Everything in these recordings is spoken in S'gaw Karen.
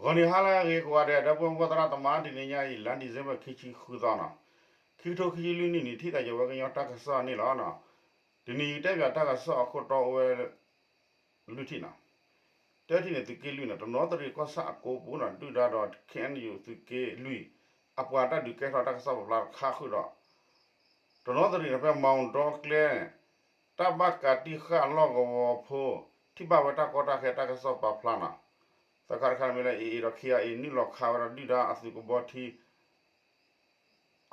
ဂီၤနံၤဟါလၢအဂ့ၤကိးဂၤဒဲး ဒီပုၢ်ဝဲၢ်သရၣ်သမါ တနံၤညါအံၤ လါ December ခံဆံဃုသီနီၤ, ခံကထိခံဆံလွံၢ်နံၣ်န့ၣ် ထံၣ်သးယဝဲကညီတၢ်ကစီၣ်န့ၣ်လီၤ. တနံၤအံၤတဲပၠးတၢ်ကစီၣ်အခိၣ်တီအိၣ်ဝဲ လွံၢ်ထံၣ်နီၤ. တထံၣ်န့ၣ် သုးက့လွံၢ်နီၤ, တနီသရံၣ်ကီၢ်ဆၣ်အကိပူၤနီၤ ဒုၣ်ဒါဒီး ခ့ၣ်အဲၣ်ယူၣ် သုးက့လွံၢ် အပှၤတၢ်ဒုးကဲထီၣ်တၢ်ကစီၣ်ပာ်ဖျါတခါဃုာ်ဒီး တနီသရံၣ်န့ၣ် ဖဲမီၣ်ဒီကျဲန့ၣ် တၢ်ဘၣ်ကးတံၢ်ဃာ်လီၢ်ကဝီၤဖိ ထံၣ်ဘၣ်ဝဲတၢ်ကီတၢ်ခဲတၢ်ကစီၣ်ပာ်ဖျါနီၤ. သၢခါတခါန့ၣ်မ့ၢ်လၢ AA ဒီး KIA နုာ်လီၤခးဝဲဒၣ်ဒုၣ်ဒါအသုးကဘီထံ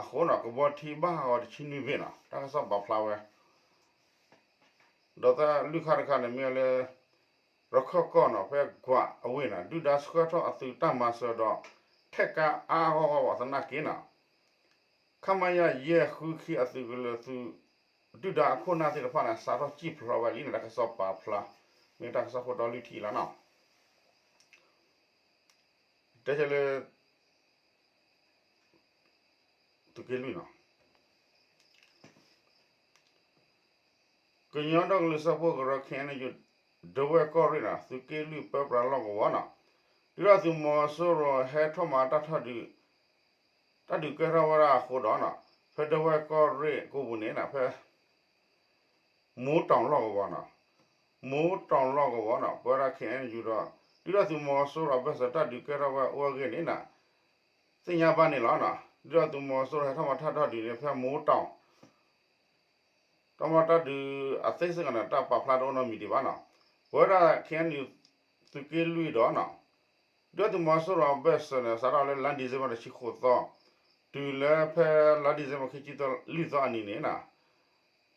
အဃိနီၤ ကဘီထံဘၣ်ဟးဂီၤတဆံနွံဘ့ၣ်နီၤ တၢ်ကစီၣ်ပာ်ဖျါဝဲ ဒီးသၢလွံၢ်ခါတခါန့ၣ်မ့ၢ်လၢ ရခၢၣ်ကီၢ်နီၤ ဖဲကွးအဝ့ၢ်နီၤ ဒုၣ်ဒါဆှၢထီၣ်အသုးတၢ်မၤစၢၤဒီး ထဲးကါအါအါဂီၢ်ဂီၢ်ဘၣ်သနာ်က့နီၤ ခမရ ယဲၢ်ဃုခံအသုးကလၢၤသုး ဒုၣ်ဒါအခိၣ်နၢ်သ့ၣ်တဖၣ်န့ၣ် စးထီၣ်စံၣ်ဖျိးဝဲလံန့ၣ် တၢ်ကစီၣ်ပာ်ဖျါ မ့ၢ်တၢ်ကစီၣ်ခိၣ်တီလွံၢ်ထံၣ်လီၤနီၤ. တဲလၢ သုးက့လွံၢ်နီၤ ကညီဒီကလုာ်စၢဖှိၣ်ကရၢ ခ့ၣ်အဲၣ်ယူၣ် ဒဝဲၢ်ကီၢ်ရ့ၣ်နီၤ သုးက့လွံၢ်ပၢပြးလီၢ်ကဝီၤနီၤ ဒုၣ်ဒါသုးမီၤစိရိၤဟဲထီၣ်မၤတၢ်ထီၣ်ဒုး တၢ်ဒုးကဲထီၣ်ဝဲဒၣ်အဃိဒီးနီၤ ဖဲဒဝဲၢ်ကီၢ်ရ့ၣ်ကိပူၤန့ၣ်နီၤ ဖဲ မိၢ်တီၣ်လီၢ်ကဝီၤနီၤ မိၢ်တီၣ်လီၢ်ကဝီၤနီၤ ပဝဲဒၣ် ခ့ၣ်အဲၣ်ယူၣ်ဒီး ဒုၣ်ဒါသုးမီၤစိရိၤအဘၢၣ်စၢၤတၢ်ဒုးကဲထီၣ်ဝဲအိၣ်ဝဲအဂ့ၢ်န့ၣ်နီၤ သ့ၣ်ညါဘၣ်န့ၣ်လီၤနီၤ. ဒုၣ်ဒါသုးမီၤစိရိၤဟဲထီၣ်မၤတၢ်ထီၣ်ဒုးန့ၣ် ဖဲမိၢ်တီၣ် တၢ်မၤတၢ်ဒုးအသ့စ့ၢ်ကီးန့ၣ် တၢ်ပာ်ဖျါတအိၣ်နီတမံၤဒံးဘၣ်နီၤ. ပဝဲဒၣ် ခ့ၣ်အဲၣ်ယူၣ် သုးက့လွံၢ်ဒီးနီၤ ဒုၣ်ဒါသုးမီၤစိရိၤအဘၢၣ်စၢၤန့ၣ် စးထီၣ်လၢလါ December တဆံဃိးသီ တုၤလၢဖဲလါ December ခံဆံလွံၢ်သီအနံၤန့ၣ်နီၤ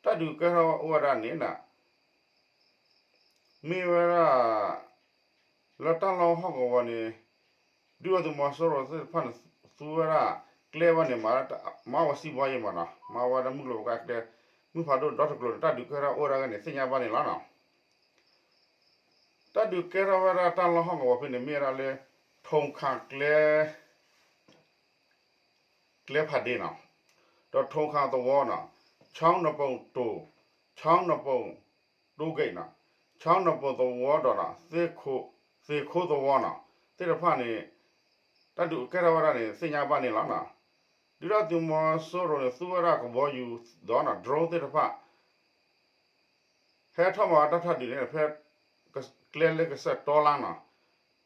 တၢ်ဒုးကဲထီၣ်ဝဲအိၣ်ဝဲဒၣ်န့ၣ်နီၤ မ့ၢ်ဝဲဒၣ် လၢတၢ်လီၢ်ဟီၣ်ကဝီၤန့ၣ် ဒုၣ်ဒါသုးမီၤစိရိၤသ့ၣ်တဖၣ်န့ၣ် သူဝဲဒၣ်ကျဲဝဲန့ၣ် မၤဝဲစံးဘှါယံၤမးနီၤ မၤဝဲဒၣ်မုၢ်ကျိၤဝဲၤကွာ်ကျဲ မုၢ်ဖးဒိၣ်ဒီတကျိၤန့ၣ် တၢ်ဒုးကဲထီၣ်အိၣ်ဝဲဒၣ်အဂ့ၢ်န့ၣ် သ့ၣ်ညါဘၣ်န့ၣ်လီၤနီၤ. တၢ်ဒုးကဲထီၣ်ဝဲဒၣ်တၢ်လီၢ်ဟီၣ်ကဝီၤဖဲန့ၣ် မ့ၢ်ဝဲဒၣ်လၢ ထိၣ်ခၣ်ကျဲ ကျဲဖးဒ့နီၤ ဒီးထိၣ်ခၣ်သဝီနီၤ ချီနပိာ်တိၤ ချီနပိာ် တိဂ့ၢ်နီၤ ချီနပိာ်သဝီဒီး သ့ၣ်ခိသဝီနီၤ သ့ၣ်တဖၣ်န့ၣ် တၢ်ဒုးကဲထီၣ်ဝဲဒၣ်န့ၣ် သ့ၣ်ညါဘၣ်န့ၣ်လီၤနီၤ. ဒုၣ်ဒါသုးမီၤစိရိၤန့ၣ် သူဝဲဒၣ်ကဘီယူၤဒီးနီၤ drone သ့ၣ်တဖၣ် ဟဲထီၣ်မၤတၢ်ထီၣ်ဒုးန့ၣ် ဖဲ ကျဲလၢကစၢၢ်တီလါနီၤ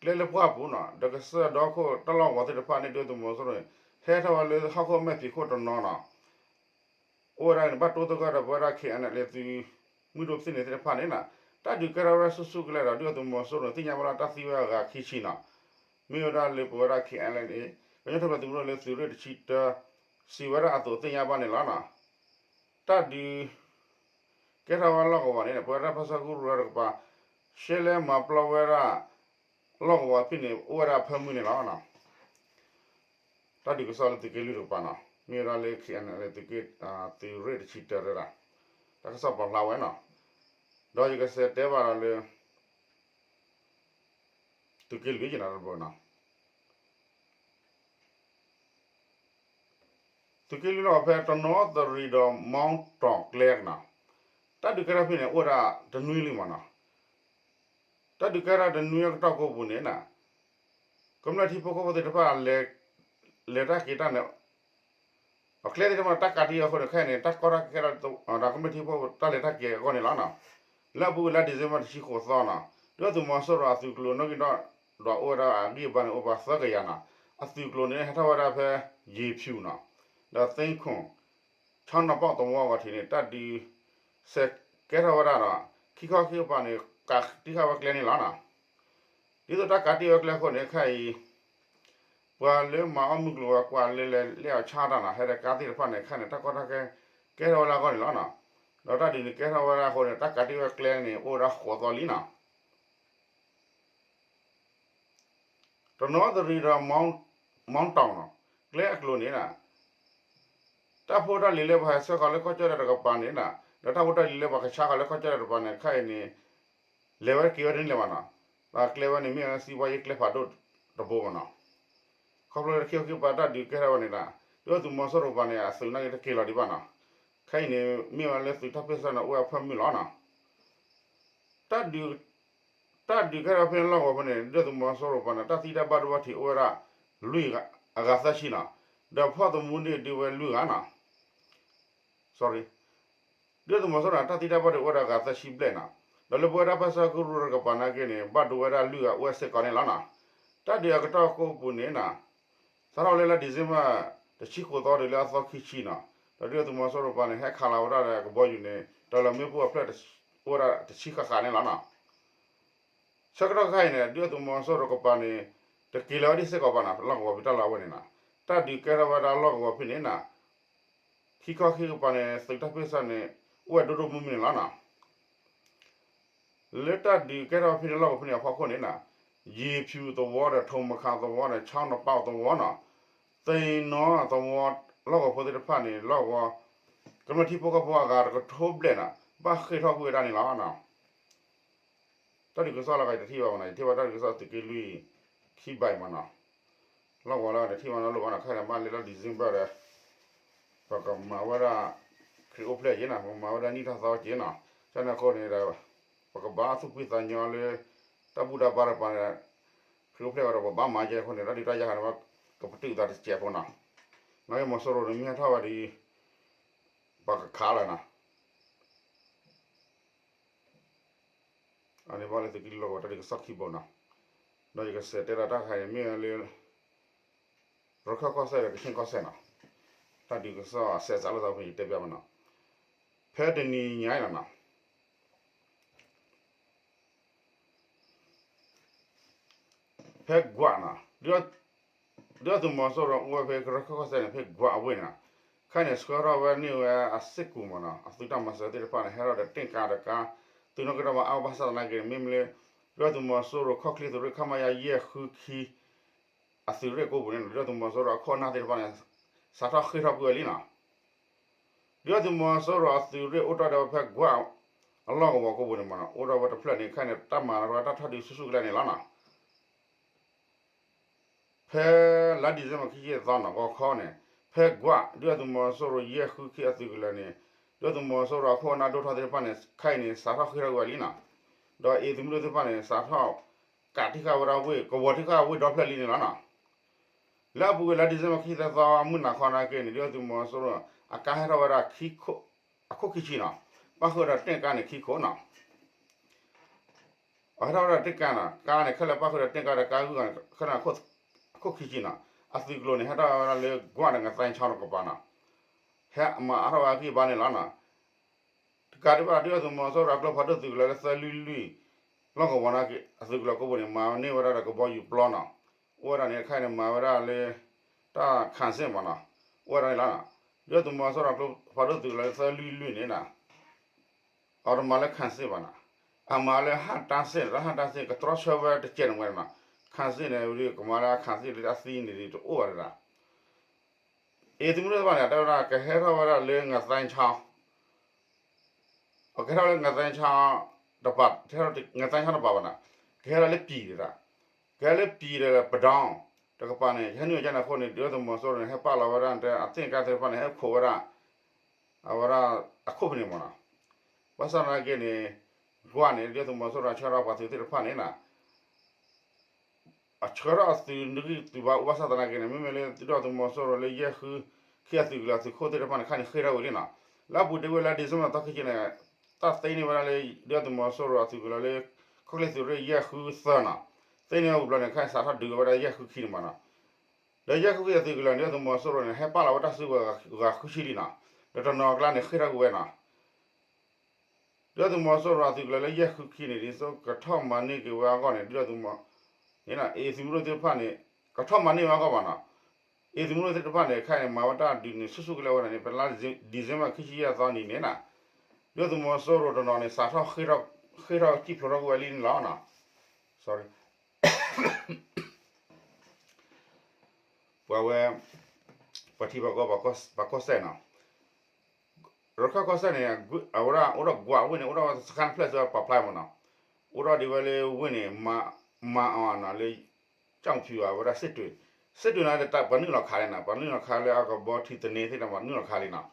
ကျဲလၢပှၢ်ပူၤနီၤ ဒီးကစၢၢ်ဒီခိၣ်တၢ်လီၢ်ကဝီၤသ့ၣ်တဖၣ်န့ၣ် ဒုၣ်ဒါသုးမီၤစိရိၤန့ၣ် ဟဲထီၣ်ဝဲလၢဟီၣ်ခိၣ်မဲာ်ဖံးခိၣ်တနီၤနီၤ အိၣ်ဝဲဒၣ်န့ၣ် ဘၣ်တိသဂၢၢ်ဒီးပဝဲဒၣ် ခ့ၣ်အဲၣ်ယူၣ် သုးမုၢ်ဒိၣ်သ့ၣ်န့ၣ်သ့ၣ်တဖၣ်န့ၣ်နီၤ တၢ်ဒုးကဲထီၣ်ဝဲဒၣ်ဆူၣ်ဆူၣ်ကလဲာ်ဒီး ဒုၣ်ဒါသုးမီၤစိရိၤန့ၣ် သ့ၣ်ညါဘၣ်လၢတၢ်သံဝဲအဂၤခံဆံနီၤ မ့ၢ်ဝဲဒၣ်လၢပဝဲဒၣ် ခ့ၣ်အဲၣ်ယူၣ် ကညီထူၣ်ဖျဲးသုးမုၢ်ဒိၣ်လၢသုးရ့ၣ်တဆံတၢ စံးဝဲဒၣ်အသိးသ့ၣ်ညါဘၣ်န့ၣ်လီၤနီၤ. တၢ်ဒုး ကဲထီၣ်ဝဲလီၢ်ကဝီၤန့ၣ် ပဝဲဒၣ်ဖၣ်ဆၢကရူၢ်တကပၤ ရှဲလဲမၤပျီဝဲဒၣ် လီၢ်ကဝီၤဖဲန့ၣ် အိၣ်ဝဲဒၣ်အဖၢမုၢ်န့ၣ်လီၤ. တၢ်ဒုးကစီၣ်လၢသုးက့လွံၢ်တကပၤနီၤ မ့ၢ်ဝဲဒၣ်လၢ ခ့ၣ်အဲၣ်ယူၣ် သုးက့ သုးရ့ၣ်တဆံတၢတဲဒၣ် တၢ်ကစီၣ်ပာ်ဖျါဝဲနီၤ. ဒီးယကစးတဲဘၣ်ဒီးလၢ သုးက့လွံၢ်ယနီၤတဘိနီၤ သုးက့လွံၢ်လီၤဖဲတနီသရံးဒီးမီတီၢ်ကျဲနီၤ တၢ်ဒုးကဲထီၣ်ဖဲန့ၣ် အိၣ်ဝဲဒၣ်တနွံလံမးနီၤ. တၢ်ဒုးကဲထီၣ်တနွံအကတီၢ်ကိးပူၤန့ၣ်နီၤ ကမျၢၢ်ထံဖိကီၢ်ဖိသ့ၣ်တဖၣ် လဲၤတၢ်က့ၤတၢ်န့ၣ် အကျဲသ့ၣ်တဖၣ်တၢ်ကးတံၢ်အဃိန့ၣ် ခဲအံၤန့ၣ် တၢ်ကီတၢ်ခဲဒီး ကမျၢၢ်ထံဖိတၢ်လဲၤတၢ်က့ၤအဂီၢ်န့ၣ်လီၤနီၤ. လၢအပူၤကွံာ်လါ December တဆံဃိးသီနီၤ ဒုၣ်ဒါသုးမီၤစိရိၤအသုးကျိၤနီၣ်ဂံၢ်ဒီး အိၣ်ဝဲဒၣ်အဂံၢ်အဘါန့ၣ် အိၣ်ပှၤသၢကယၤနီၤ အသုးကျိၤန့ၣ် ဟဲထီၣ်ဝဲဒၣ်ဖဲ ယ့ၤဖၠူၣ်နီၤ ဒီးသ့ၣ်ခိၣ် ဆီနီၣ်ပီၣ်သဝီဂီၤထံးန့ၣ် တၢ်ဒုး စဲးကဲထီၣ်ဝဲဒၣ်ဒီး ခံခီခံကပၤန့ၣ် ကးတံၢ်ဃာ်ဝဲကျဲန့ၣ်လီၤနီၤ. ဒ်သိးတၢ်ကးတံၢ်ဝဲကျဲအဃိန့ၣ် ခဲအံၤ ပှၤလၢမၤအီၣ်မုၢ်ကျိၤဝဲၤကွာ်လၢလဲၤလဲၣ်အီၤဆါတၢ်နီၤ ဟဲဒီးကးသ့ၣ်တဖၣ်န့ၣ် ခဲန့ၣ် တၢ်ကီတၢ်ခဲ ကဲထီၣ်ဝဲလၢအဂီၢ်န့ၣ်လီၤနီၤ. ဒီးတၢ်ဒုးန့ၣ်ကဲထီၣ်ဝဲဒၣ်အဃိန့ၣ် တၢ်ကးတံၢ်ဝဲကျဲန့ၣ် အိၣ်ဝဲဒၣ်ဃိးသီလံနီၤ. တနီသရံးဒီး မီတီၢ်နီၤ ကျဲအကျိၤန့ၣ် တၢ်ဖိတၢ်လံၤလၢပှၤဟဲဆှၢဃီၤလၢကီၢ်ကၠီၣ်တဲၣ်တကပၤန့ၣ် ဒီးတၢ်ဖိတၢ်လံၤလၢပှၤကဆါဃီၤလၢကီၢ်ကၠီၣ်တဲၣ်တကပၤန့ၣ် ခဲအံၤန့ၣ် လဲၤဝဲက့ၤဝဲတန့ၢ်လၢၤဘၣ်နီၤ. ဒီးကျဲဝဲန့ၣ်မ့ၢ်ဝဲစံးဘှါယ့ၣ်ကျဲဖးဒိၣ်တဘိမးနီၤ. ခီဖျိလၢခံခီခံကပၤတၢ်ဒုးကဲထီၣ်ဝဲန့ၣ်ဒီး ဒုၣ်ဒါသုးမီၤစိရိၤတကပၤန့ၣ် အသုးနာ်က့ၤတက့ၤလီၤဒံးဘၣ်နီၤ. ခဲအံၤန့ၣ် မ့ၢ်ဝဲလၢသုးထီၣ်ဖ့ၣ်ဆၢန့ၣ် အိၣ်ဝဲအဖၢမုၢ်လီၤနီၤ. တၢ်ဒုး တၢ်ဒုးကဲထီၣ်ဖဲန့ၣ်လီၢ်ကဝီၤဖဲန့ၣ် ဒုၣ်ဒါသုးမီၤစိရိၤပၤန့ၣ် တၢ်သံတၢ်ဘၣ်ဒိဘၣ်ထံးအိၣ်ဝဲဒၣ် လွံၢ်ဂၤ အဂၤသၢဆံနီၤ, ဒီးဖီၣ်သမူန့ၣ်ဒုးဝဲလွံၢ်ဂၤနီၤ, ဒုၣ်ဒါသုးမီၤစိရိၤန့ၣ် တၢ်သံတၢ်ဘၣ်ဒိအိၣ်ဝဲဒၣ်ဂၤသၢဆံဘျဲၣ်နီၤ, ဒီးလၢပဝဲဒၣ်ဖဲဆၢကရူၢ်တကပၤနာ်က့န့ၣ် ဘၣ်ဒိဝဲဒၣ်လွံၢ်ဂၤအိၣ်ဝဲစ့ၢ်ကီးန့ၣ်လီၤနီၤ, တၢ်ဒုးအကတီၢ်ခိၣ်ပူၤန့ၣ်နီၤ စးထီၣ်လၢလါ December တဆံဃိးသီတုၤလၢအသီခံဆံနီၤ, ဒီးဒုၣ်ဒါသုးမီၤစိရိၤပၤန့ၣ် ဟဲခးလီၤဝဲဒၣ်ဒီးကဘီယူၤန့ၣ် တၢ်လီၤမ့ၣ်ပိၢ်အဖျၢၣ်အိၣ်ဝဲဒၣ်တဆံဃၣ်ဃၣ်န့ၣ်လီၤနီၤ. ဆၢကတီၢ်ခါအံၤန့ၣ် ဒုၣ်ဒါသုးမီၤစိရိၤကပၤန့ၣ် တက့ၤလီၤဝဲဒၣ်စ့ၢ်ကီးဘၣ်နီၤ, လီၢ်ကဝီၤဖဲတၢ်လီၢ်ဝဲန့ၣ်နီၤ, တၢ်ဒုးကဲထီၣ်ဝဲဒၣ်လီၢ်ကဝီၤဖဲန့ၣ်နီၤ, ခံခီခံကပၤန့ၣ် သုးတၢ်ပၢၢ်ဆၢန့ၣ် အိၣ်ဝဲဒိၣ်ဒိၣ်မုၢ်မုၢ်န့ၣ်လီၤနီၤ. လၢတၢ်ဒုးကဲထီၣ်ဖဲန့ၣ်လီၢ်ကဝီၤဖဲန့ၣ်အဖီခိၣ်န့ၣ်နီၤ, ယ့ၤဖၠူးသဝီဒီး ထိၣ်မခါသဝီဒီး ဆီနပၣ်သဝီနီၤ, သ့ၣ်နီၣ်သဝီ လီၢ်ကဝီၤဖိသ့ၣ်တဖၣ်န့ၣ် လီၢ်ကဝီၤ ကမျၢၢ်ထံဖိကီၢ်ဖိအဂၤတကထိဘျဲၣ်နီၤ ဘၣ်ဃ့ၢ်ထီၣ်ကွံာ်ဝဲဒၣ်န့ၣ်လီၤနီၤ. တၢ်ဒုးကစီၣ်လီၤဂာ်ယတထံၣ်ဘၣ်မနီၤ, ယထံၣ်ဘၣ်တၢ်ဒုးကစီၣ်သုးက့လွံၢ်ခံဘၣ်မနီၤ, လီၢ်ကဝီၤလၢတထံၣ်ဘၣ်နီၤ လိၣ်ဘၣ်နီၤ, ခဲအံၤန့ၣ် ဘၣ်လၢလါ December ဒီး ပကမၤဝဲဒၣ် ခရံာ်အိၣ်ဖျဲၣ်က့ၤနီၤ, ပကမၤဝဲဒၣ်နံၣ်ထီၣ်သီက့ၤနီၤ, ကန့ၣ်အဃိန့ၣ်ဒီး ပကဘၣ်သူၣ်ဖှံသးညီလၢ တၢ်ဘူၣ်တၢ်ဘါတကပၤန့ၣ် ခရံာ်အိၣ်ဖျဲၣ်ဝဲဒီး ပဘၣ်မၤကဲအဃိန့ၣ် တၢ်ဒုးတၢ်ယၤန့ၣ် ကပတုာ်သးတစဲးဖိနီၤ, နာ်က့မီၤစိရိၤန့ၣ် မ့ၢ်ဟဲထီၣ်ဝဲဒီး ပှၤကခးလီၤနီၤ. အန့ၣ်ဘၣ်လၢသုးက့လွံၢ်လီၢ်ကဝီၤ တၢ်ဒုးကစီၣ်ခံဘိနီၤ, ဒီးယကစးတဲဒၣ်တၢ်ခါအံၤန့ၣ် မ့ၢ်ဝဲလၢ ရခၢၣ်ကီၢ်စဲၣ်ဒီးကခ့ၣ်ကီၢ်စဲၣ်နီၤ, တၢ်ဒုးကစီၣ်အစဲးစးလိာ်သးဖဲယတဲပျးမနီၤ, ဖဲတနံၤညါအံၤနီၤနီၤ ဖဲကွးနီၤ, ဒုၣ်ဒါသုးမီၤစိရိၤအိၣ်ဝဲဖဲကရၢခၢၣ်ကီၢ်စဲၣ်န့ၣ် ဖဲကွးအဝ့ၢ်န့ၣ်နီၤ, ခဲအံၤန့ၣ် ဆှၢထီၣ်ဝဲန့ၢ်ဝဲအစ့ၢ်ကီးမနီၤ, အသုးတၢ်မၤစၢၤသ့ၣ်တဖၣ်န့ၣ် ဟဲထီၣ်ဒီးတ့ၢ်ကါတကါ, သုးနီၣ်က့တၢ်မၤအါဘၣ်ဆၣ်သနာ်က့န့ၣ် မ့မ့ၢ်လၢ ဒုၣ်ဒါသုးမီၤစိရိၤခီၣ်ချ့သုးရ့ၣ် ခမရ ယဲၢ်ဃုခံ အသုးရ့ၣ်ကိးပူၤန့ၣ် ဒုၣ်ဒါသုးမီၤစိရိၤအခိၣ်အနၢ်သ့ၣ်တဖၣ်န့ၣ် စးထီၣ်ဃ့ၢ်ထီၣ်ကွံာ်ဝဲလံနီၤ. ဒုၣ်ဒါသုးမီၤစိရိၤအသုးရ့ၣ်အိၣ်ထီၣ်ဒီးဝဲဖဲကွးအလီၢ်ကဝီၤကိးပူၤန့ၣ်မနီၤ, အိၣ်ထီၣ်ဝဲတဖျၢၣ်န့ၣ် ခဲအံၤန့ၣ် တၢ်မၤဝဲတၢ်ထီၣ်ဒုးဆူၣ်ဆူၣ်ကလဲာ်န့ၣ်လီၤနီၤ. ဖဲလါ December ခံဆံသီနီၤ ဂီၤခီန့ၣ် ဖဲကွး ဒုၣ်ဒါသုးမီၤစိရိၤယဲၢ်ဃုခံအသုးကလၢၤန့ၣ် ဒုၣ်ဒါသုးမီၤစိရိၤအခိၣ်အနၢ်ဒိၣ်ထီၣ်သ့ၣ်တဖၣ်န့ၣ် ခဲအံၤန့ၣ် စးထီၣ်ဃ့ၢ်ထီၣ်ကွံာ်ဝဲလံနီၤ. ဒီးအ့ၣ်သုးမုၢ်ဒိၣ်သ့ၣ်တဖၣ်န့ၣ် စးထီၣ်ကးတံၢ်ဃာ်ဝဲဒၣ်ဝ့ၢ် ကဝီၤတံၢ်ဃာ်ဝ့ၢ်ဒီဖျၢၣ်လံန့ၣ်လီၤနီၤ. လၢအပူၤကွံာ်လါ December ခံဆံသၢသီ မုၢ်နၤခီနာ်က့န့ၣ် ဒုၣ်ဒါသုးမီၤစိရိၤ အကါဟဲထီၣ်ဝဲဒၣ် အခိၣ်ခံဆံနီၤ, ပၣ်ဃုာ်ဒီးတ့ၢ်ကါန့ၣ်ခံခိၣ်နီၤ. အဟဲထီၣ်ဝဲဒၣ်တ့ၢ်ကါနီၤ, ကါန့ၣ် ခဲလၢာ်ပၣ်ဃုာ်ဒီးတ့ၢ်ကါဒီးကါဂုၢ်ဂီၤန့ၣ် ခဲလၢာ်အခိၣ်ခံဆံနီၤ, အသုးကျိၤန့ၣ် ဟဲထီၣ်ဝဲဒၣ်လၢကွးဒီးငသဲဆီတကပၤနီၤ, ဟဲမၤအါထီၣ်ဝဲအဂံၢ်အဘါန့ၣ်လီၤနီၤ. တကးဒံးဘၣ် ဒုၣ်ဒါသုးမီၤစိရိၤအကျိဖးဒိၣ်သုးကလၢၤလၢသၢလွံၢ်လွံၢ် လီၢ်ကဝီၤနာ်က့ အသုးကလၢၤကိးပူၤန့ၣ် မၤန့ၢ်ဝဲဒၣ်ဒီးကဘီယူၤပျီနီၤ, အိၣ်ဝဲဒၣ်န့ၣ် ခဲအံၤန့ၣ် မၤဝဲဒၣ်လၢ တၢ်ခၣ်စ့ၣ်မးနီၤ, အိၣ်ဝဲဒၣ်န့ၣ်လီၤ. ဒုၣ်ဒါသုးမီၤစိရိၤအကျိဖးဒိၣ်သုးကလၢၤလၢသၢလွံၢ်လွံၢ်န့ၣ်နီၤ အတမၤလၢခၣ်စ့ၣ်ဘၣ်နီၤ, အမၤလၢဟၣ်တၢ်စ့ၣ်န့ၣ် တၢ်ဟၣ်တၢ်စ့ၣ်ကတြီဆၢဝဲတစဲးန့ၣ်ဝဲနီၤ, ခၣ်စ့ၣ်န့ၣ် ကမၤလၢခၣ်စ့ၣ်လၢအသံန့ၣ်တအိၣ်ဘၣ်တဒၣ်. အ့ၣ်သုးမုၢ်ဒိၣ်သ့ၣ်တဖၣ်န့ၣ် တဲဝဲဒၣ် ကဟဲထီၣ်ဝဲဒၣ်လၢငသဲဆီ အကဟဲထီၣ်လၢငသဲဆီတပၤ, ငသဲဆီတပၤဘၣ်နီၤ, ကဟဲထီၣ်လၢပံၤတဒၣ်, ကဟဲလၢပံၤဒီးပဒီတကပၤန့ၣ် ယဟဲနုာ်ကန့ၣ်အဃိန့ၣ် ဒုၣ်ဒါသုးမီၤစိရိၤန့ၣ် ဟဲပာ်လီၤဝဲဒၣ်တဲ အသ့ၣ်ကါသ့ၣ်တဖၣ်န့ၣ် ဟဲခိးဝဲဒၣ် အဝဲဒၣ်အခိၣ်ဖဲန့ၣ်မးနီၤ. ဘၣ်ဆၣ်သနာ်က့န့ၣ် ကွၢ်န့ၣ် ဒုၣ်ဒါသုးမီၤစိရိၤဆှၢထီၣ်ပှၤသုးသ့ၣ်တဖၣ်န့ၣ်နီၤ အဆှၢထီၣ်အသုးနဂံၢ်သုးဘါအိၣ်ဘၣ်ဆၣ်သနာ်က့န့ၣ် မ့မ့ၢ်လၢဒုၣ်ဒါသုးမီၤစိရိၤလၢယဲၢ်ဃုခံအသုးကလၢၤအသုးခိၣ်သ့ၣ်တဖၣ်န့ၣ် ခဲအံၤန့ၣ်ဃ့ၢ်ထီၣ်ဝံၤလံနီၤ. လၢအပူၤတ့ၢ်ဝဲလါ December သီခံဆံန့ၣ် တၢ်သ့န့ၢ်ဝဲဒၣ်လၢ ဒုၣ်ဒါသုးမီၤစိရိၤအသုးကလၢၤလၢ ခီၣ်ချ့သုးရ့ၣ်ယဲၢ်ဃုသၢနီၤ. သ့န့ၢ်ဝဲဝံၤဘျီန့ၣ် ခဲအံၤစးထီၣ်ဒုးဝဲဒၣ်ယဲၢ်ဃုခံန့ၣ်မးနီၤ. ဒီးယဲၢ်ဃုခံအသုးကလၢၤန့ၣ် ဒုၣ်ဒါသုးမီၤစိရိၤန့ၣ် ဟဲပာ်လီၤဝဲတၢ်စုကဝဲၤဂၤဃုဆံလံနီၤ. ဒီးတနီၤကျါန့ၣ်ဃ့ၢ်ထီၣ်ကွံာ်ဝဲနီၤ. ဒုၣ်ဒါသုးမီၤစိရိၤအသုးကလၢၤလၢယဲၢ်ဃုခံန့ၣ် ဒ်သိးကထီၣ်မၤန့ၢ်က့ၤဝဲအဂီၢ်န့ၣ် ဒုၣ်ဒါသုးမီၤ န့ၣ် အ့ၣ်သုးမုၢ်ဒိၣ်သ့ၣ်တဖၣ်န့ၣ် ကထီၣ်မၤန့ၢ်ဝဲအဂီၢ်ဘၣ်နီၤ. အ့ၣ်သုးမုၢ်ဒိၣ်သ့ၣ်တဖၣ်န့ၣ် ခဲအံၤန့ၣ် မၤဝဲတၢ်ဒုးန့ၣ် ဆူၣ်ဆူၣ်ကလဲာ်ဝဲဒၣ်န့ၣ် ဖဲလါ December ခံဆံယဲၢ်သီနံၤန့ၣ်နီၤ. ဒုၣ်ဒါသုးမီၤစိရိၤတနီၤန့ၣ် စးထီၣ်ဃ့ၢ်ထီၣ် ဃ့ၢ်ထီၣ်စံၣ်ဖျိးထီၣ်ကွံာ်ဝဲလံန့ၣ်လီၤ. ပှၤဝဲ ပှၤထံပှၤကီၢ် ပှၤကီၢ်စဲၣ်နီၤ. ရခၢၣ်ကီၢ်စဲၣ်န့ၣ် အဝဲဒၣ်အိၣ်ဒီးကွးဝ့ၢ်န့ၣ် အိၣ်ဒီးဝဲစခါတဖျၢၣ်စ့ၢ်ကီးပာ်ဖျါမးနီၤ. အိၣ်ဒီးဒ်ဝဲလၢဝ့ၢ်န့ၣ် မၤအီၤနီၤလၢ ကၠီၣ်ဖၠူအဝဲဒၣ်စ့ၣ်တွ့ၤ, စ့ၣ်တွ့ၤန့ၣ် ပှၤနုာ်လီၤခးလံနီၤ, ပှၤနုာ်လီၤခးလၢအကဘီထံသန့သ့ၣ်တဖၣ်နုာ်လီၤခးလံနီၤ.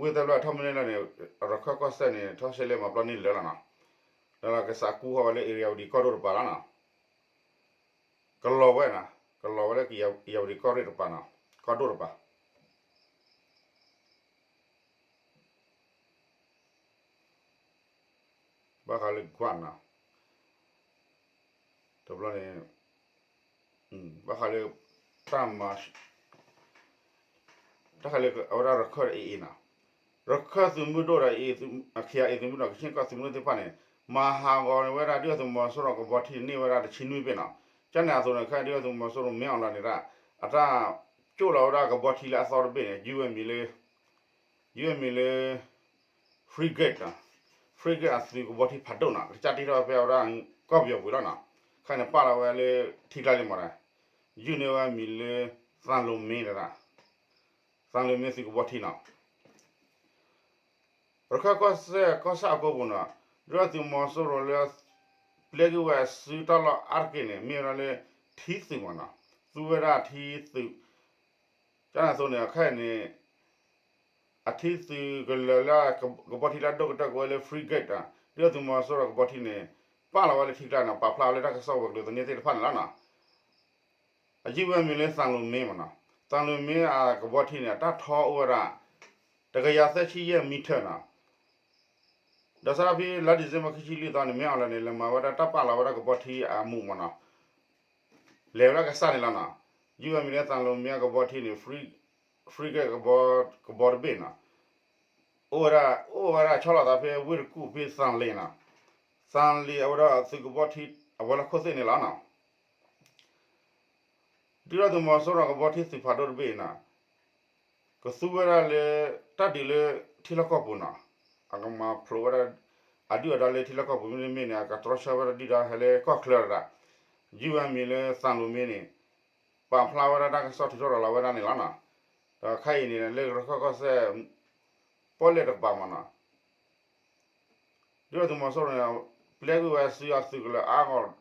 ဝ့ၢ်သၢဖျၢၣ်ထီၣ်မ့ၢ်န့ၢ်လၢန့ၣ် ရခၢၣ်ကီၢ်စဲၣ်န့ၣ် ထီၣ်ရှဲလဲမၤပျီန့ၢ်လၢာ်လီၤနီၤ. ကစးကူဃီၤဝဲလၢ အ့ရယၤဝတံၤကီၢ်ဒိၣ်တပၤလီၤနီၤ. ကလီၤဝဲနီၤ, ကလီၤဝဲလၢ အ့ရယၤဝတံၤကီၢ်ရ့ၣ်တပၤနီၤ, ကီၢ်ဒိၣ်တပၤ ဘၣ်ဃးလၢကွၢ်နီၤ, တဘျီန့ၣ် ဘၣ်ဃးလၢ တၢ်မၤ တၢ်ဃးလၢအဝဲဒၣ်ရခၢၣ်အ့အ့နီၤ, ရခၢၣ်သုးမုၢ်ဒိၣ်ဒီး ခ့ယၤအ့သုးမုၢ်ဒိၣ် ကဆ့ၣ်ကီၢ်သုးမုၢ်ဒိၣ်သ့ၣ်တဖၣ်န့ၣ် မၤဟးဂီၤဝဲဒၣ်ဒုၣ်ဒါသုးမီၤစိရိၤကဘီထံန့ၢ်ဝဲဒၣ်တဆံနွံဘ့ၣ်နီၤ. ကန့ၣ်အသိးန့ၣ် ခဲဒုၣ်ဒါသုးမီၤစိရိၤမ့ၢ်အီၣ်လီၤန့ၣ်ဒၣ် အတၢ်ကၠိၣ်လီၤဝဲဒၣ်ကဘီထံလၢအသီတဘ့ၣ်န့ၣ် ယုၢ်ဝဲမံၤလၢ ယုၢ်ဝဲမံၤလၢ frigate နီၤ, frigate အသုးကဘီထံဖးဒိၣ်နီၤ, ကစၢ်တ့ထီၣ်ဖဲအဝဲဒၣ် ကီၢ်ပယီၤပူၤလီၤနီၤ. ခဲအံၤန့ၣ် ပာ်လီၤဝဲလၢထံကျါလံမးနီၤ, ယုၢ်န့ၢ်ဝဲမံၤလၢ သံလိၤမ့တဒၣ်, သံလိၤမ့သုးကဘီထံနီၤ. ရခၢၣ်ကီၢ်စဲၣ်ကီၢ်ဆၣ်အကီၢ်ပူၤနီၤ, ဒုၣ်ဒါသုးမီၤစိရိၤလၢ ပျဲက့ၤဝဲအစုတၢ်လီၢ်အါတက့ၢ်န့ၣ် မ့ၢ်ဝဲဒၣ်လၢထံသုးမးနီၤ, သူဝဲဒၣ်ထံသုး ကန့ၣ်အသိးန့ၣ် ခဲအံၤန့ၣ် အထံသုးကလၢၤလၢ ကဘီထံလၢအဒိၣ်ကတၢၢ်ကဝဲလၢ frigate နီၤ, ဒုၣ်ဒါသုးမီၤစိရိၤကဘီထံန့ၣ် ပာ်လီၤဝဲလၢထံကျါနီၤ, ပာ်ဖျါဝဲလၢတၢ်ကစီၣ်ဝဲၤကျိၤသန့သ့ၣ်တဖၣ်န့ၣ်လီၤနီၤ. အယုၢ်ဝဲမံၤလၢသံလိၤမ့မးနီၤ, သံလိၤမ့အကဘီထံန့ၣ် အတၢ်ထီအိၣ်ဝဲဒၣ် တကယၤသၢဆံယဲၢ်မံထၢၣ်နီၤ. ဒီးစးထီၣ်ဖဲလါ December ခံဆံလွံၢ်သီန့ၣ် မ့ၢ်အီၤလီၤန့ၣ် လဲၤမၤဝဲဒၣ်တၢ်ပာ်လီၤဝဲဒၣ်ကဘီထံအမူးမးနီၤ, လဲၤဝဲဒၣ်ကစၢ်န့ၣ်လီၤနီၤ. ယုၢ်ဝဲမံၤလၢသံလိၤမ့အကဘီထံန့ၣ် frigate ကဘီတဘ့ၣ်နီၤ, အိၣ်ဝဲဒၣ် အိၣ်ဝဲဒၣ်ဆီလီၤသးဖဲဝ့ၢ်တကူၣ်ဖဲသံလ့ၤနီၤ, သံလ့ၤအဝဲဒၣ်သုးကဘီထံ အဝဲလီၢ်ခိၣ်သ့ၣ်န့ၣ်လီၤနီၤ. ဒုၣ်ဒါသုးမီၤစိရိၤကဘီထံသုးဖးဒိၣ်တဘ့ၣ်အံၤနီၤ, ကသူဝဲဒၣ်လၢ တၢ်ဒုးလၢထံလီၢ်ကီၢ်ပူၤနီၤ, အကမၤဖျိးဝဲဒၣ် အဒုၣ်အဒါလၢထံလီၢ်ကီၢ်ပူၤမ့တမ့ၢ်န့ၣ် အကတြီဆၢဝဲဒၣ်ဒုၣ်ဒါဟဲလၢကီၢ်ချၢဒၣ်, ယုၢ်ဝဲမံၤလၢသံလိၤမ့န့ၣ် ပာ်ဖျါဝဲဒၣ်တၢ်ကစီၣ်ထုးထီၣ်ရၤလီၤဝဲဒၣ်န့ၣ်လီၤနီၤ. ဒီးခဲအံၤန့ၣ် လၢရခၢၣ်ကီၢ်စဲၣ် ပီၣ်လဲၣ်တကပၤမးနီၤ ဒုၣ်ဒါသုးမီၤစိရိၤန့ၣ် ပျဲကွံာ်ဝဲစုအသုးကလၢၤအါဂီၢ်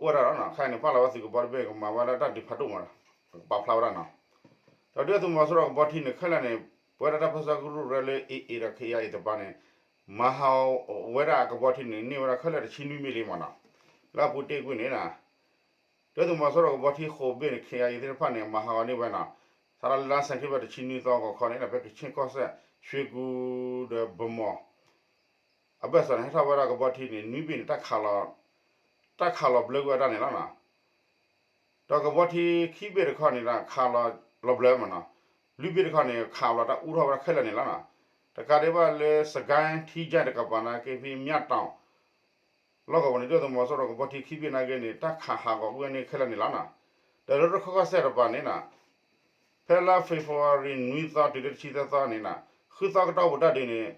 အိၣ်ဝဲဒၣ်လီၤနီၤ. ခဲအံၤန့ၣ် ပာ်လီၤဝဲသုးကဘီတဘ့ၣ် ကမၤဝဲဒၣ်တၢ်ဒုးဖးဒိၣ်မးဒီး ကပာ်ဖျါဝဲဒၣ်နီၤ. ဒီးဒုၣ်ဒါသုးမီၤစိရိၤကဘီထံန့ၣ် ခဲလၢာ်န့ၣ် ပဝဲဒၣ်တၢ်ပၢဆှၢကရူၢ်ရၢလၢ အ့အ့ ဒီး ခ့ယၤအ့ တပၤန့ၣ် မၤဟးဂီၤဝဲဒၣ်အကဘီထံန့ၣ် န့ၢ်ဝဲဒၣ်ခဲလၢာ်တဆံနွံဘ့ၣ်လံမးနီၤ. လၢအပူၤတ့ၢ်ကွံာ်န့ၣ် ဒုၣ်ဒါသုးမီၤစိရိၤကဘီထံဃိးဘ့ၣ်န့ၣ် ခ့ယၤအ့ သ့ၣ်တဖၣ်န့ၣ် မၤဟးဂီၤန့ၢ်ဝဲနီၤ. စးထီၣ်လါစဲးပထ့ဘၢၣ်တဆံနွံသီဂီၤခီန့ၣ် ဖဲကဆ့ၣ်ကီၢ်စဲၣ် ရွှေကူဒီး ဗန်းမော် အဘၢၣ်စၢၤန့ၣ် ဟဲထီၣ်ဝဲဒၣ်ကဘီထံန့ၣ် နွံဘ့ၣ်န့ၣ် တၢ်ခးလီၤဘျၢကွံာ်ဝဲဒၣ်န့ၣ်လီၤနီၤ. ဒီးကဘီထံခံဘ့ၣ်တခီန့ၣ် ခးလီၤလီၤဘျၢမးနီၤ. လွံၢ်ဘ့ၣ်တခီန့ၣ် ခးလီၤတၢ်အူထီၣ်ဝဲဒၣ်ခဲလၢာ်န့ၣ်လီၤနီၤ. တကးဒံးဘၣ်လၢ စစ်ကိုင်း ထီးချိုင့် တကပၤန့ၣ် က့ၤဖဲ မြတောင် လီၢ်ကဝီၤန့ၣ် ဒုၣ်ဒါသုးမီၤစိရိၤကဘီထံခံဘ့ၣ်နာ်က့န့ၣ် တၢ်ခးဟးဂီၤကွံာ်ဝဲန့ၣ်ခဲလၢာ်န့ၣ်လီၤနီၤ. ဒီးလၢရခၢၣ်ကီၢ်စဲၣ်တပၤန့ၣ်နီၤ ဖဲလါ February နွံသီတုၤလၢတဆံသၢသီန့ၣ်နီၤ ဃုသီကတီၢ်ပူၤတၢ်ဒုးန့ၣ်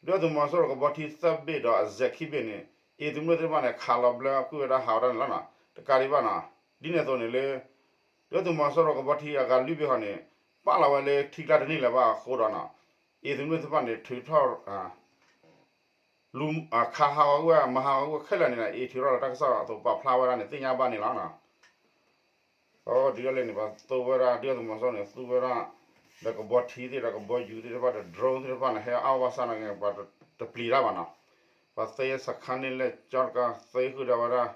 ဒုၣ်ဒါသုးမီၤစိရိၤကဘီထံသၢဘ့ၣ်ဒီး အစဲးခံဘ့ၣ်န့ၣ် အ့ၣ်သုးမုၢ်ဒိၣ်သ့ၣ်တဖၣ်န့ၣ် ခးလီၤဘျၢကွံာ်ဝဲဒၣ်ဟးဂီၤတၢ်န့ၣ်လီၤနီၤ. တကးဒံးဘၣ်နီၤ ဒ်န့ၣ်အသိးန့ၣ်လၢ ဒုၣ်ဒါသုးမီၤစိရိၤကဘီထံအဂၤလွံၢ်ဘ့ၣ်ဃီန့ၣ် ပာ်လီၤဝဲလၢထံကျါတန့ၢ်လၢၤဘၣ်အဃိဒီးနီၤ အ့ၣ်သုးမုၢ်ဒိၣ်သ့ၣ်တဖၣ်န့ၣ် ထုးထီၣ် လူၤ ခးဟးဂီၤကွံာ် မၤဟးဂီၤကွံာ်ခဲလၢာ်န့ၣ်ဒီး အ့ၣ်ထုးထီၣ်လီၤတၢ်ကစီၣ်အသိးပာ်ဖျါဝဲဒၣ်န့ၣ် သ့ၣ်ညါဘၣ်န့ၣ်လီၤနီၤ. အဒ်လဲၣ်န့ၣ် ပှၤသိဝဲဒၣ် ဒုၣ်ဒါသုးမီၤစိရိၤန့ၣ် သူဝဲဒၣ် ဒီးကဘီထံသ့ၣ်ဒီးကဘီယူၤသ့ၣ်တဖၣ်ဒီး drone သ့ၣ်တဖၣ်န့ၣ် ဟဲအါဝဲစၢ်နာ်က့ ပှၤတပျံၤတၢ်ဘၣ်နီၤ. ပှၤသ့စခါန့ၣ်လဲၣ်ကၠီတကး သ့ဃုာ်ဒီးဝဲဒၣ်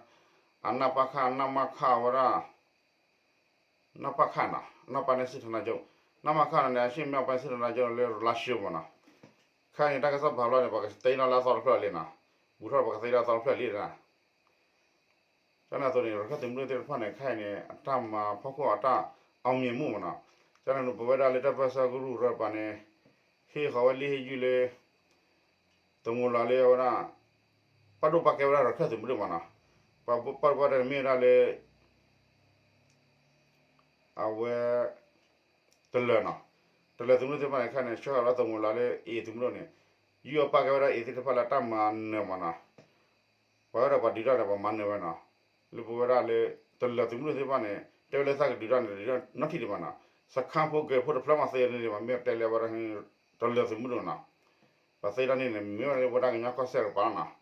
အနပခ နမခ ဝဲဒၣ် နပခနီၤ အနောက်ပိုင်းတိုင်းစစ်ဌာနချုပ် နမခန့ၣ် အရှေ့မြောက်ပိုင်းစစ်ဌာနချုပ်လၢ ရလါၡိမးနီၤ. ခဲအံၤန့ၣ် တၢ်ကစီၣ်ပာ်ဖျါန့ၣ် ပှၤကသ့ထီၣ်လၢအသီတဖျၢၣ်လံနီၤ. ဘူးထီၣ်ပှၤကသ့ထီၣ်အသီတဖျၢၣ်လံနီၤ. ကန့ၣ်အသိးန့ၣ် ရခၢၣ်သုးမုၢ်ဒိၣ်သ့ၣ်တဖၣ်န့ၣ် ခဲအံၤန့ၣ် အတၢ်မၤဖီခိၣ်အတၢ် အောင်မြင်မှု မးနီၤ. ကန့ၣ်ပဝဲဒၣ်လၢတၢ်ပၢဆှၢကရူၢ်ရၢတပၤန့ၣ် ဟ့ၣ်ဃီၤဝဲလံဟ့ၣ်ယုၢ်လၢ သဝီလီၤလၢအဝဲဒၣ် ပာ်ဒိၣ်ပာ်ကဲဝဲဒၣ်ရခၢၣ်သုးမုၢ်ဒိၣ်မးနီၤ. ပာ်ဒိၣ်ပာ်ကဲဝဲဒၣ်န့ၣ်မ့ၢ်ဝဲဒၣ်လၢ အဝဲ တလၢၤနီၤ. တလၢၤသုးမုၢ်ဒိၣ်သ့ၣ်တဖၣ်န့ၣ် ခဲအံၤန့ၣ် ဆှၢဃီၤလၢသဝီလီၤလၢအ့ၣ်သုးမုၢ်ဒိၣ်န့ၣ် ယုၢ်အီၣ်ပာ်ကဲဝဲဒၣ်အ့ၣ်သ့ၣ်တဖၣ်လၢတၢ်မၤနၢၤမးနီၤ. ပှၤဝဲဒၣ်ပှၤဒုးတၢ်န့ၣ် ပှၤမၤနၢၤဝဲနီၤ. လၢပဝဲဒၣ်လၢ တလၢၤသုးမုၢ်ဒိၣ်သ့ၣ်တဖၣ်န့ၣ် တဲဝဲလၢသးကဒုးတၢ်န့ၣ် ဒုးတၢ်နီတထံၣ်ဒံးဘၣ်နီၤ. စခန်းဖိ ဂဲၤဖိတဖျၢၣ်မးသ့န့ၣ် မ့ၢ်တဲလၢဝဲဒၣ် တလၢၤသုးမုၢ်ဒိၣ်နီၤ. ပှၤသ့တၢ်န့ၣ်န့ၣ် မ့ၢ်ဝဲဒၣ်လၢပဝဲဒၣ်ကညီကီၢ်စဲၣ်တကပၤလီၤနီၤ.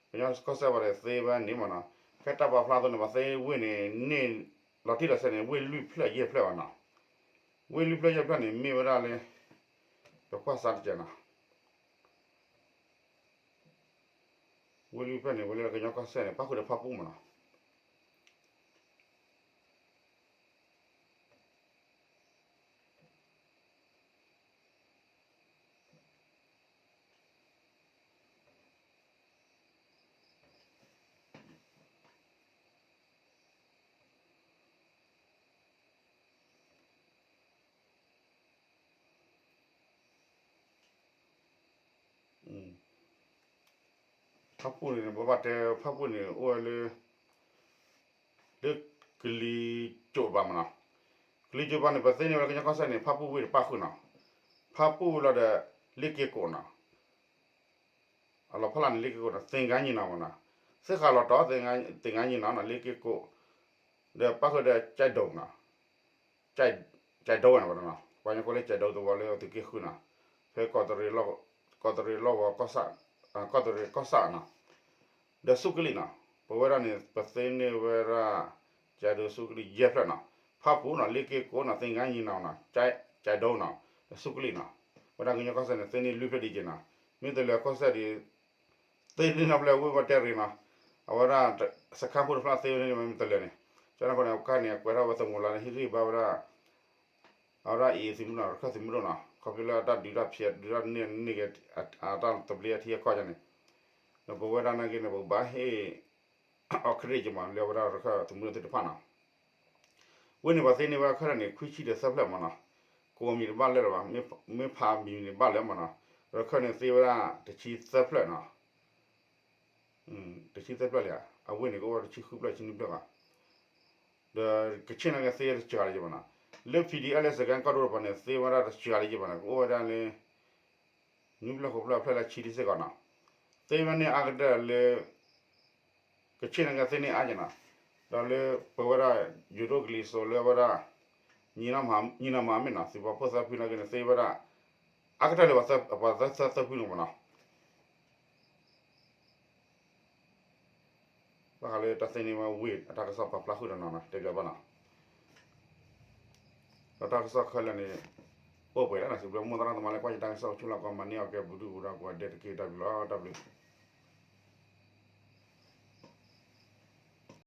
ကညီကီၢ်စဲၣ်ပှၤဒီးသ့ဝဲန့ၣ်မးနီၤ. ဖဲတၢ်ပာ်ဖျါအသိးန့ၣ် ပှၤသ့ဝ့ၢ်န့ၣ် န့ၢ် လီၤတံၢ်လီၤဆဲးန့ၣ် ဝ့ၢ်လွံၢ်ဖျၢၣ်ယဲၢ်ဖျၢၣ်ဘၣ်နီၤ. ဝ့ၢ်လွံၢ်ဖျၢၣ်ယဲၢ်ဖျၢၣ်န့ၣ် မ့ၢ်ဝဲဒၣ်လၢ ပကွၢ်စးတကဲးနီၤ. ဝ့ၢ်လွံၢ်ဖျၢၣ်န့ၣ် ဝဲလၢကညီကီၢ်စဲၣ်န့ၣ် ပၣ်ဃုာ်ဒီးဖၣ်ပူၣ်မးနီၤ. ဖၣ်ပူၣ်န့ၣ် ပဘၣ်တဲဖၣ်ပူၣ်န့ၣ် အိၣ်ဝဲလၢ လၢကလံၤစိးပၤမးနီၤ. ကလံၤစိးပၤန့ၣ် ပသ့န့ၢ်ဝဲလၢကညီကီၢ်စဲၣ်န့ၣ် ဖၣ်ပူၣ်ဝ့ၢ်တပၣ်ဃုာ်နီၤ. ဖၣ်ပူၣ်ဝ့ၢ်လီၤဒီး လ့ၣ်က့ကိးနီၤ. အလီၤဖီလာ်န့ၣ် လ့ၣ်က့ကိးနီၤ သင်္ဃန်းညီနောင်မးနီၤ. သ့ၣ်ဃာ်လီၤတီၤ သင်္ဃန်းညီနောင်နီၤ လ့ၣ်က့ကိး ဒီးပၣ်ဃုာ်ဒီး ကၠဲးဒိနီၤ. ကၠဲးဒိဝဲနီၤ ပှၤကညီကိးလၢကၠဲးဒိသဝီလၢအသုးက့ဃုနီၤ. ဖဲ ကီးတရံးလီၢ်ကီၢ်စဲၣ်, ကီးတရံးကီၢ်စဲၣ်နီၤ. ဒီးစူးကလံးနီၤ. ပဝဲဒၣ်န့ၣ် ပသ့န့ၢ်ဝဲဒၣ် ကၠဲးဒိစူးကလံးယဲၢ်ဖျၢၣ်နီၤ. ဖၣ်ပူၣ်နီၤ လ့ၣ်က့ကိးနီၤ သင်္ဃန်းညီနောင်နီၤ ကၠဲးဒိနီၤ ဒီးစူးကလံးနီၤ. ဝဲဒၣ်ကညီကီၢ်စဲၣ်န့ၣ် သ့န့ၢ်လွံၢ်ဖျၢၣ်ဒံးက့ၤနီၤ. မ့ၢ်တလၢၤကီၢ်စဲၣ်ဒံး သ့န့ၢ်နီတဖျၢၣ်ဝ့ၢ်ဝဲတဲရ့ၤနီၤ. အဝဲဒၣ် စခါဖိတဖျၢၣ်သ့န့ၢ်မ့ၢ်တလၢၤန့ၣ် ကန့ၣ်အဃိန့ၣ် အကါန့ၣ် အကွဲးထီၣ်ဝဲသမူလၢန့ၣ် ဟ့ၣ်ဂံၢ်ဘါဝဲဒၣ် အဝဲဒၣ်အံၤသုးမုၢ်နီၤ ရခၢၣ်သုးမုၢ်ဒိၣ်နီၤ ခီဖျိလၢအတၢ်ဒုးတၢ်ဖျဲးဒုးတၢ်န့ၢ်န့ၢ်က့ၤ အတၢ်သဘျ့အထံအကီၢ်န့ၣ် ဒီးပဝဲဒၣ်နာ်က့န့ၣ် ပကဘၣ်ဟ့ၣ် အီၣ်ခရံာ်က့ၤမး လၢအဝဲဒၣ်ရခၢၣ်သုးမုၢ်ဒိၣ်သ့ၣ်တဖၣ်နီၤ. ဝ့ၢ်န့ၣ် ပှၤသ့န့ၢ်ဝဲခဲလၢာ်န့ၣ် ခွံဆံဒီးသၢဖျၢၣ်မးနီၤ. ကိးမံၤတဘၣ်လၢၤလၢၤဘၣ်, မ့ၢ်ဖးမံၤန့ၣ်ဘၣ်လၢၤမးနီၤ. ရခၢၣ်န့ၣ်သ့ဝဲဒၣ်တဆံသၢဖျၢၣ်နီၤ. တဆံသၢဖျၢၣ်လံဧါ, အဝ့ၢ်န့ၣ်ကအိၣ်ဝဲတဆံဃုဖျၢၣ် ဆံနွံဖျၢၣ်ဘၣ်. ဒီးကဆ့ၣ်နာ်က့သ့တစှၤလၢၤဘၣ်နီၤ. လၢ PDF လၢစကဲၣ်ကီၢ်ဒိၣ်တပၤန့ၣ် သ့ဝဲဒၣ်တစှၤလၢၤဘၣ်နီၤ, ကအိၣ်ဝဲဒၣ်လၢ နွံဖျၢၣ်ဃိးဖျၢၣ်ဖျၢၣ်လၢဆံတစ့ၢ်ကီးနီၤ. သ့ဝဲန့ၣ်အါကတၢၢ်လၢ ကဆ့ၣ်နာ်က့သ့န့ၢ်အါက့နီၤ. ဒီးလၢပဝဲဒၣ် ယိၤဒိၣ်ကလံၤစိးလၢအဝဲဒၣ် ညီနုၢ်မၤမ့ၢ်နီၤ သုးပာ်ဖှိၣ်သၢဖုနာ်က့န့ၣ် သ့ဝဲဒၣ် အါကတၢၢ်လၢပှၤသၢဖုန့ၣ်မးနီၤ. ဘၣ်ဃးလၢတၢ်သ့န့ၢ်ဝဲဝ့ၢ်အတၢ်ကစီၣ်ပာ်ဖျါဃုာ်ဒီးနီၤ တဲဘၣ်နီၤ. ဒီးတၢ်ကစီၣ်ခဲလၢာ်န့ၣ် အိၣ်ပှဲၤလၢနီၤ စံးဘျုးမိၢ်သရၣ်သမါလၢကွၢ်ယတၢ်ကစီၣ်ဆူလီၢ်ကီၢ် မၤန့ၢ်အီၣ်ကဲပူၤဒုၣ်ပူၤဒါကိးဂၤဒဲးတက့ၢ် တၢ်ဘျုးလီၤ တၢ်ဘျုး